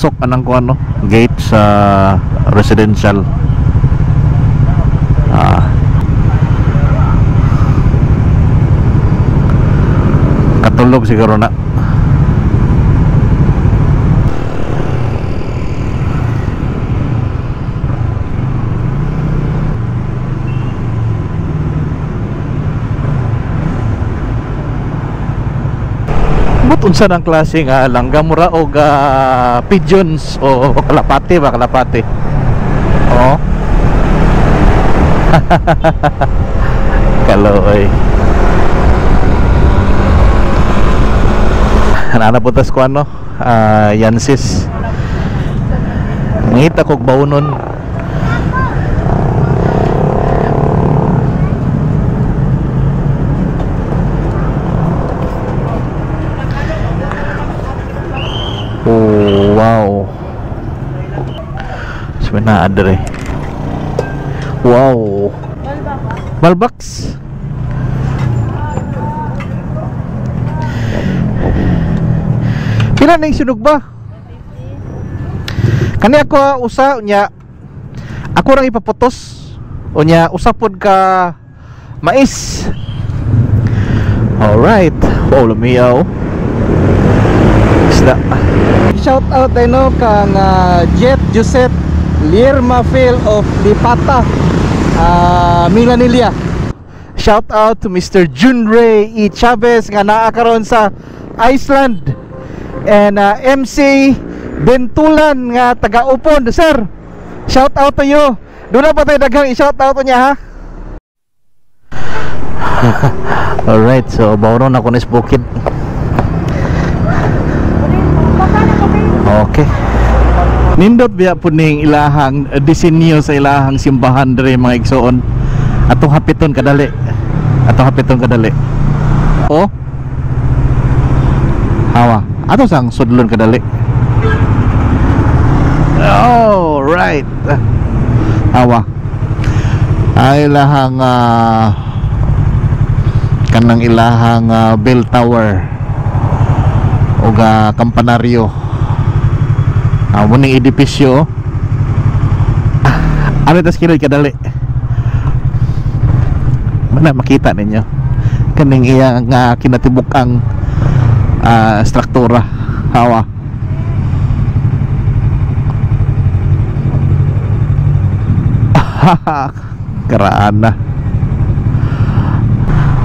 Pasok anang kuan, no, gate sa residential. Ah. Katulog siguro na. Unsa ng klase nga langga, mura og pigeons o kalapati ba, kalapati. Oo. Kaloy. Nana po tas ko ano, Yansis. Mangita kog baunon. Oh, wow. Sumina adre. Wow. Balbax. Pila na yung sunog ba? Kani ako usa unya. Ako rang ipaputos. Unya usa pod ka mais. Alright. Wow, lumiyaw. Isda. Shout out no kang Jet Joseph Liermafil of Lipata, Milanilia. Shout out to Mr. Junrey E. Chavez nga naa karon sa Iceland, and MC Bentulan nga taga-Upon. Sir, shout out to you. Doon na pa tayo daghang i-shout out niya ha. Alright, so bawron ako ni bukid. Okay. Nindot biya po ning ilahang disenyo sa ilahang simbahan diri mga igsoon. Atong hapiton kadali. Atong hapiton kadali. Oh. Hawa. Ato sang sudlon kadali. All right. Hawa. Ay ilahang kanang ilahang bell tower o kampanaryo. Muning edipisyo. Ano tas kilid kadali. Mana makita ninyo kaning iyang kinatibuk-ang struktura. Hawa. Karaan na.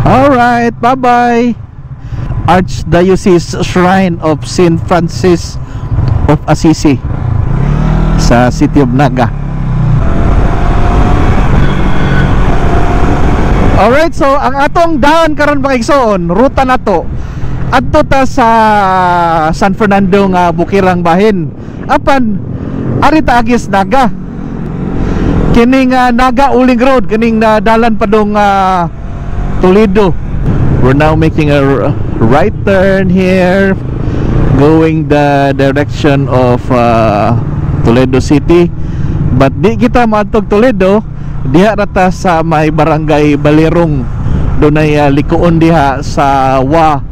Alright, bye-bye. Archdiocese Shrine of Saint Francis of Assisi sa City of Naga. Alright, so ang atong daan karon mga igsoon, ruta nato adto ta sa San Fernando nga Bukirang bahin. Apan ari ta agis Naga. Kining Naga Uling Road, kining dalan padung Toledo. We're now making a right turn here, going the direction of Toledo City. But di kita maadtog Toledo, diha rata sa may barangay Balirong. Dunay likuon diha sa wa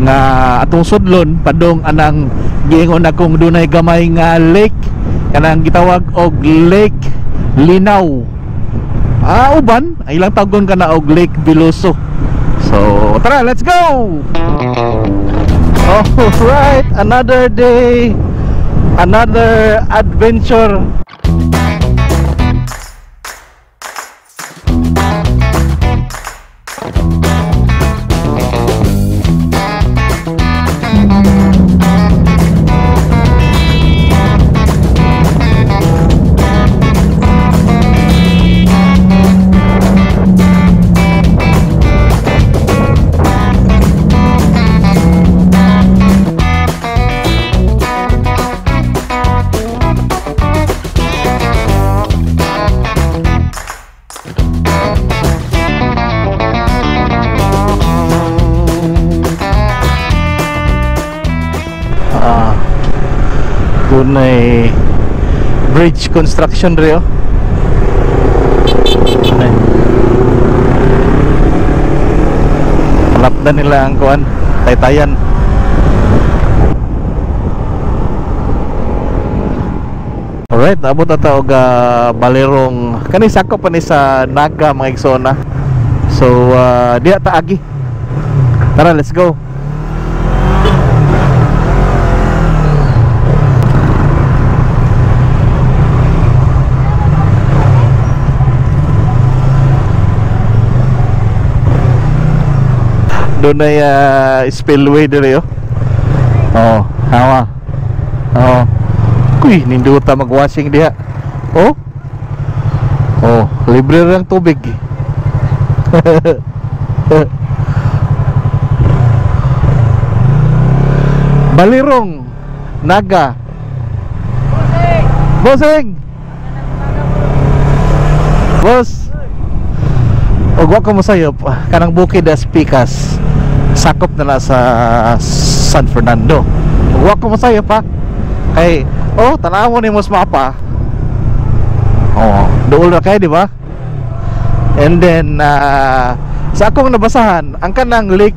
nga atong sudlon padong anang giingon akong dunay gamay nga lake, kanang gitawag og Lake Linaw. Uban ay ilang tagon kana og Lake Biloso. So tara, let's go. Alright, another day, another adventure. Dunay bridge construction rio. Kalapdan nila ang kuan, taytayan. Alright, naabot na ta og Balirong. Kani sakop pa ni sa Naga mga igsoon. So diha ta agi. Tara, let's go. Doon ay spillway dire oh. Oh, hawa. Oh. Kuy, ninduta mag-washing diha. Oh. Oh, libre lang tubig. Balirong Naga. Bossing. Boss. Og wa ko mosayop kanang bukid as Pikas. Sakop na sa San Fernando. Ug wa ko mosayop ha. Kay oh, tan-awon nimo sa mapa. Oh, duol ra kay, di ba? And then sa akong nabasahan, ang kanang Lake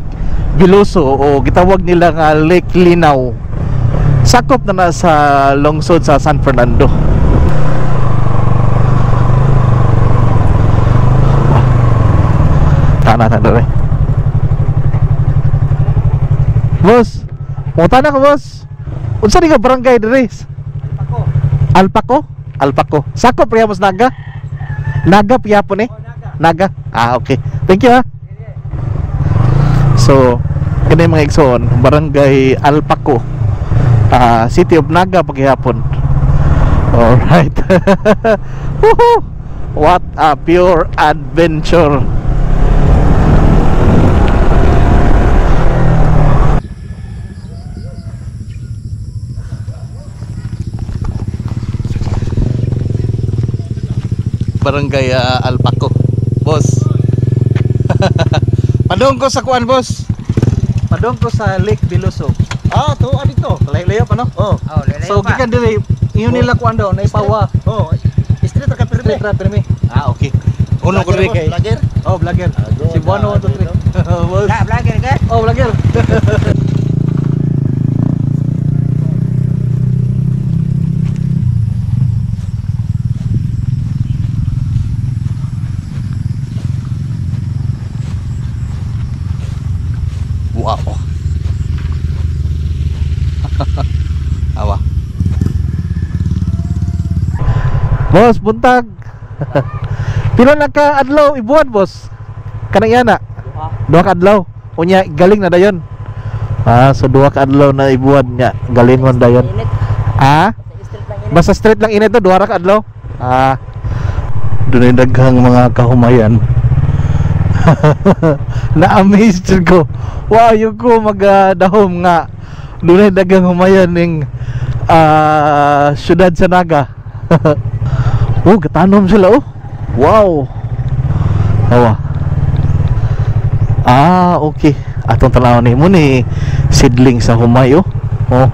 Biluso o gitawag nila nga Lake Linaw, sakop na sa lungsod sa San Fernando. Tana tana re. Boss, munta na ko boss. Unsa ni ka barangay diri? Alpaco. Alpaco? Alpaco. Sakop riya mo sa Naga? Naga piyapon eh? Naga. Ah, okay. Thank you ha. So, kani mga igsoon, barangay Alpaco, City of Naga paghihapon. Alright. Woohoo! What a pure adventure. Barangay Alpaco, boss. Padung ko sa kuan, boss. Padung ko sa Lake Biluso. Ah, to dito. Layo-layo pa no? Oh. Oh, layo-layo so, pa. gikan diri, ingon nila kuan daw, naipawa. Oh, street ra ka pirmi. Street ra pirmi. Ah, okay. Uno ko diri kay. Vlogger. Oh, vlogger. Si Buano 1 2 3. Boss. La, vlogger ka? Oh, vlogger. Wow. Awa. Boss, buntag. Pila na ka adlaw ibuan, boss? Kanang yana? Duha ka adlaw. Unya galing na dayon. Ah, so duha ka adlaw na ibuan nya, galingon dayon. Ah? Basta street lang init to, duha ra ka adlaw. Ah. Dunay daghang mga kahumayan. Na-amaze jud ko. Wow, yung ko magdahom nga dunay daghang humayan ning syudad sa Naga. Oh, gatanom sila oh. Wow. Awa. Ah, okay. Atong tan-awon nimo ni seedling sa humay oh. Oh.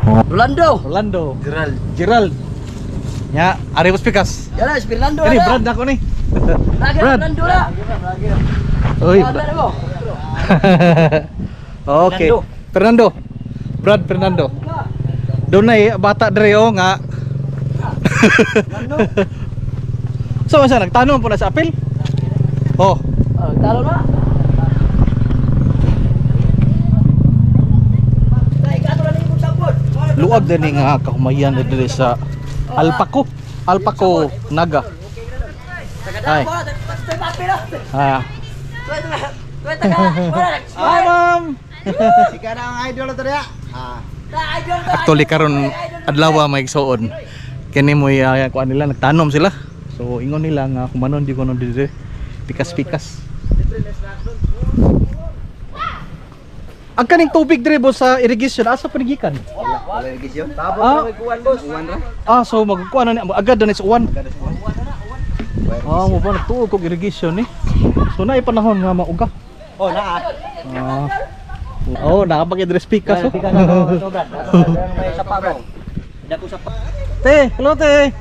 Oh. Rolando. Rolando. Gerald. Gerald. Nya, ari boss Pikas. Yala, si Fernando. Ini brand ako ni. Vlogger Brad. Rolando la. Oy. Brad mo. Okay. Fernando. Brad Fernando. Dunay bata diri oh nga. So masa nagtanom po na sa apel? Oh. Oh, talo na. Luag din nga kahumayan na diri sa Alpaco. Alpaco Naga. Ay. Ah. Hi ma'am. Ikaw na ang idol to diya. Ah. Actually karon adlaw may igsuon. Kini mo kuan nila nagtanom sila. So ingon nila nga kumanon di kuno diri pikas-pikas. Ang kaning tubig dire boss sa irrigation asa pa gikan? Wala irrigation. Ah, Kuan boss. Uwan ra. ah so magkuan na ni agad na ni sa uwan. Ah, mo ba nagtuog og irrigation ni. So naay panahon nga mauga. Oh, naa. Ah. Oh, nakapag-dress pikas oh. May sapa bro. Dako sapa. Te, hello te.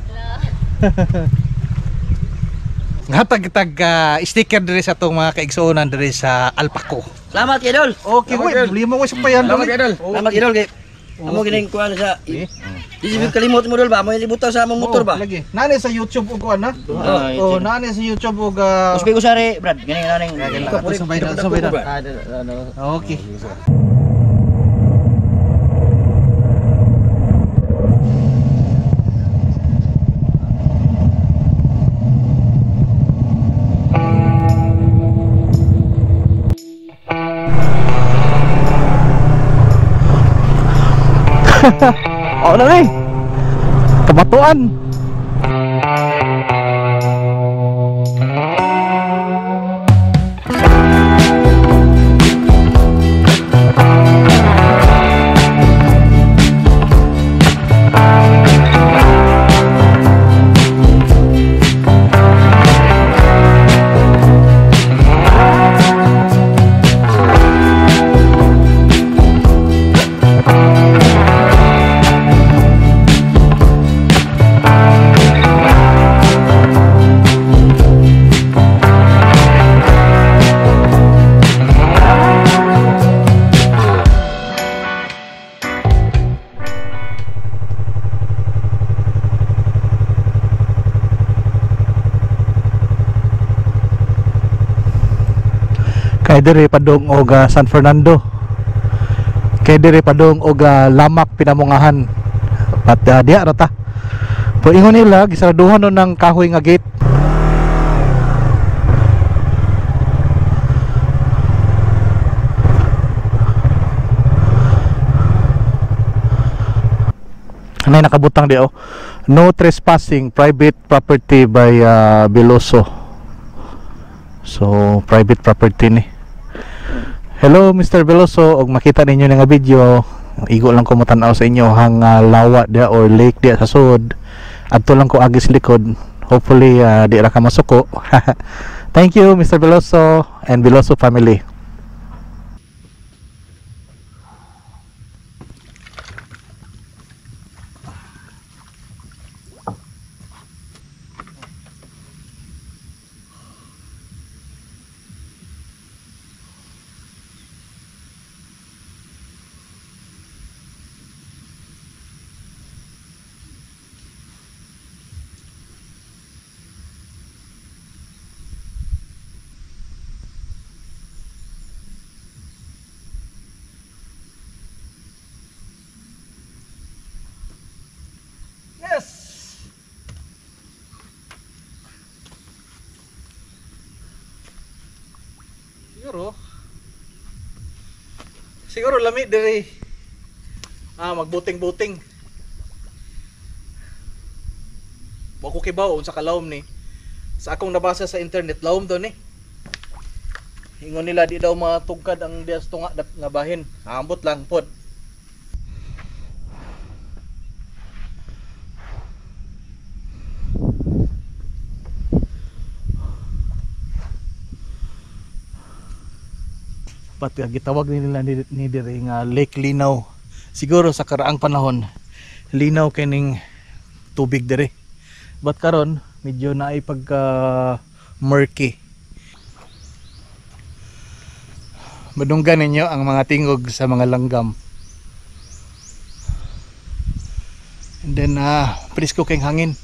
Ngatag-tag sticker diri sa atong mga kaigsuonan diri sa Alpaco. Salamat kay Idol. Okay, wait, problema ko sa payan. Salamat, Idol. Salamat Idol kay. Amo gining kuan sa Eh. Di si kalimot mo dol ba? Mo ilibutan sa among motor ba? Oo, lagi. Naani sa YouTube og kuan na? Oo, Oh, naani sa YouTube og Usbi ko sari, Brad. Gani gani. Ato sabay na, sabay na. Ah, ano. Okay. Oh, na eh. Kabatuan. Kay diri padung og San Fernando. Kay diri padung og Lamak Pinamungahan. But diha ra ta. Pero ingon nila gisaraduhan no ng kahoy nga gate. Anay nakabutang di oh. No trespassing, private property by Beloso. So private property ni. Hello Mr. Veloso, og makita ninyo na nga video, igo lang ko matan-aw sa inyo hang lawa dia or lake dia sa sud. Adto lang ko agis likod. Hopefully di ra ka masuko. Thank you Mr. Veloso and Veloso family. Yes. Siguro. Siguro lami diri. Ah, magbuting-buting. Wa ko kibaw unsa ka lawom ni. Sa akong nabasa sa internet, lawom daw ni. Ingon nila di daw matugkad ang dias tunga nga bahin. Ambot lang pod. Pati ang gitawag nila ni diri nga Lake Linaw. Siguro sa karaang panahon, linaw kining tubig diri. But karon medyo naay pagka murky. Madunggan ninyo ang mga tingog sa mga langgam. And then presko kay hangin.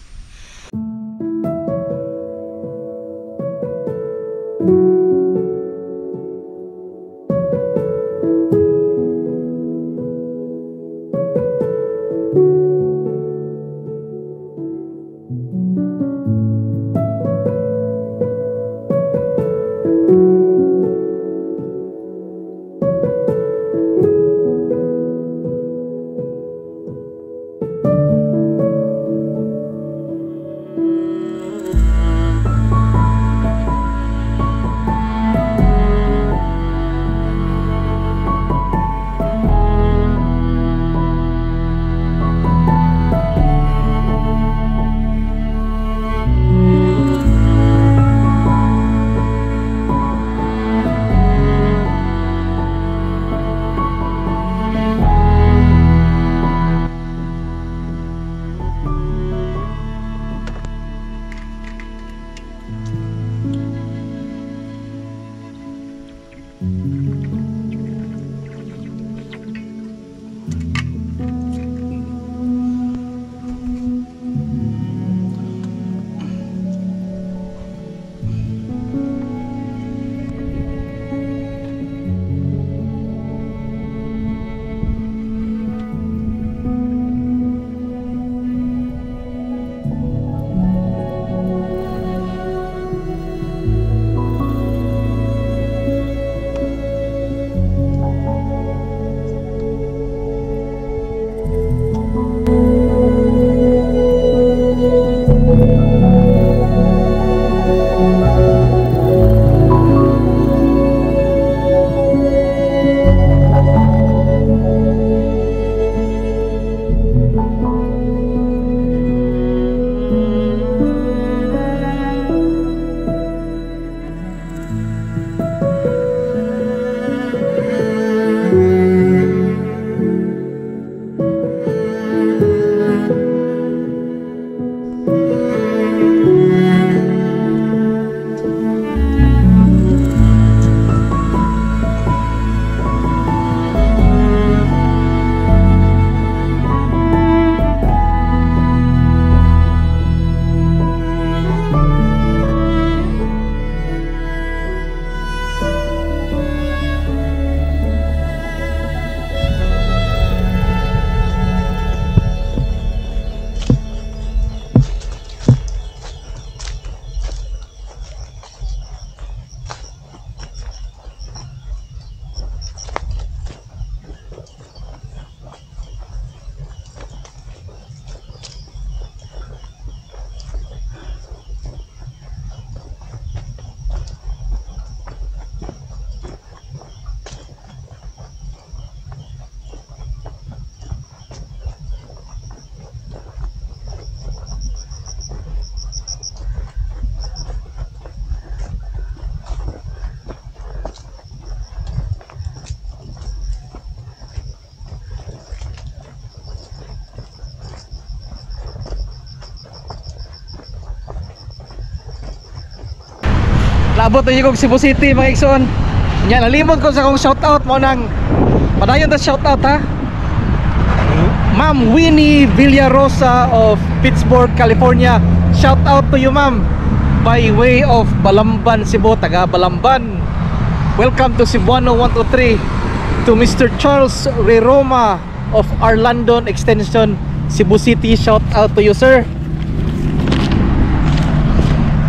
Naabot na kog Cebu City, mga igsoon. Nya nalimot ko sa akong shoutout mo nang padayon ta shoutout ha. Ma'am Winnie Villarosa of Pittsburgh, California. Shout out to you, ma'am. By way of Balamban, Cebu, taga Balamban. Welcome to Cebuano 123. To Mr. Charles Reroma of Arlandon Extension, Cebu City. Shout out to you, sir.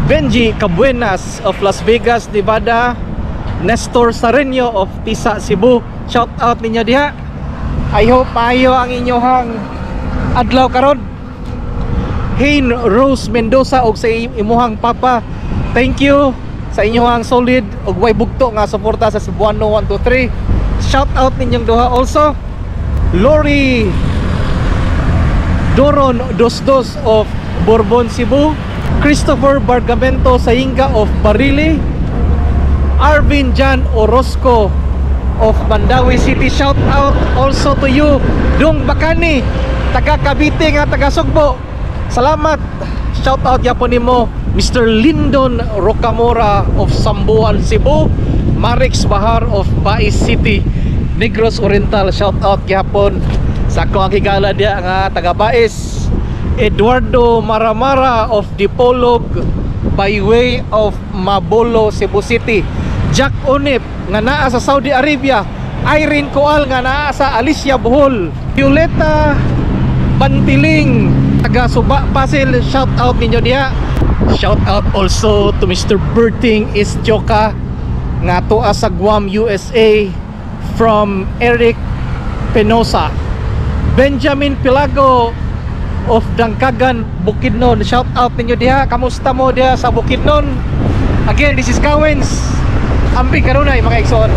Benji Cabuenas of Las Vegas, Nevada. Nestor Sareño of Tisa, Cebu. Shout out ninyo diha. I hope maayo ang inyong adlaw karon. Hain Rose Mendoza og sa imuhang papa. Thank you sa inyong solid og way bugto nga suporta sa Cebuano 123. Shout out ninyong duha also. Lori Doron Dosdos of Bourbon, Cebu. Christopher Bargamento Sainga of Barili. Arvin Jan Orozco of Mandaue City. Shout out also to you, Dong Bakani, taga Cavite nga taga Sugbo. Salamat. Shout out yapon nimo, Mr. Lyndon Rocamora of Sambuan, Cebu. Marix Bahar of Bais City, Negros Oriental. Shout out gyapon sa akong higala diya nga taga Bais. Eduardo Maramara of Dipolog by way of Mabolo, Cebu City. Jack Onip nga naa sa Saudi Arabia. Irene Coal nga naa sa Alicia, Bohol. Violeta Bantiling taga Suba, Pasil, shout out ninyo diha. Shout out also to Mr. Berting Isjoka nga tuwa sa Guam, USA from Eric Penosa. Benjamin Pilago of Dangkagan, Bukidnon. Shout out ninyo diha. Kamusta mo diha sa Bukidnon? Again, this is Kawens. Amping kanunay, mga igsoon.